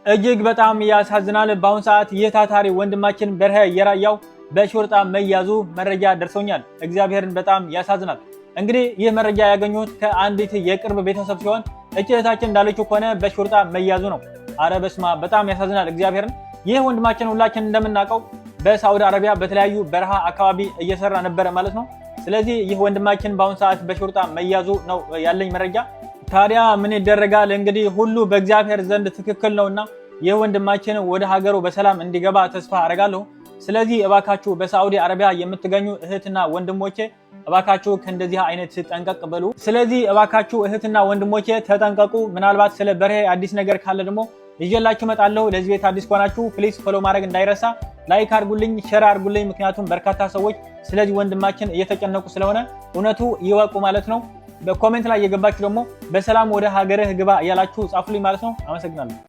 እጅግ በጣም ያሳዝናል። በአሁኑ ሰዓት ይህ ታታሪ ወንድማችን በርሄ የራያው በ شرطة መያዙ መረጃ ደርሶኛል። እግዚአብሔርን በጣም ያሳዝናል። እንግዲህ ይህ መረጃ ያገኘሁት ከአንዲት የቅርብ ቤተሰብ ሲሆን እቺ እህታችን እንዳለችው ከሆነ በ شرطة መያዙ ነው። አረ በስማ በጣም ያሳዝናል። እግዚአብሔርን ይህ ወንድማችን ሁላችን እንደምናውቀው በሳዑዲ አረቢያ በተለያዩ በረሃ አካባቢ እየሰራ ነበረ ማለት ነው። ስለዚህ ይህ ወንድማችን በአሁኑ ሰዓት በ شرطة መያዙ ነው ያለኝ መረጃ። ታዲያ ምን ይደረጋል እንግዲህ ሁሉ በእግዚአብሔር ዘንድ ትክክል ነውና ይህ ወንድማችን ወደ ሀገሩ በሰላም እንዲገባ ተስፋ አደርጋለሁ። ስለዚህ እባካችሁ በሳዑዲ አረቢያ የምትገኙ እህትና ወንድሞቼ እባካችሁ ከእንደዚህ አይነት ጠንቀቅ በሉ። ስለዚህ እባካችሁ እህትና ወንድሞቼ ተጠንቀቁ። ምናልባት ስለ በርሄ አዲስ ነገር ካለ ደግሞ ይዤላችሁ እመጣለሁ። ለዚህ ቤት አዲስ ከሆናችሁ please follow ማድረግ እንዳይረሳ፣ like አድርጉልኝ፣ share አድርጉልኝ። ምክንያቱም በርካታ ሰዎች ስለዚህ ወንድማችን እየተጨነቁ ስለሆነ እውነቱ ይወቁ ማለት ነው። በ comment ላይ እየገባችሁ ደግሞ በሰላም ወደ ሀገርህ ግባ እያላችሁ ጻፉልኝ ማለት ነው። አመሰግናለሁ።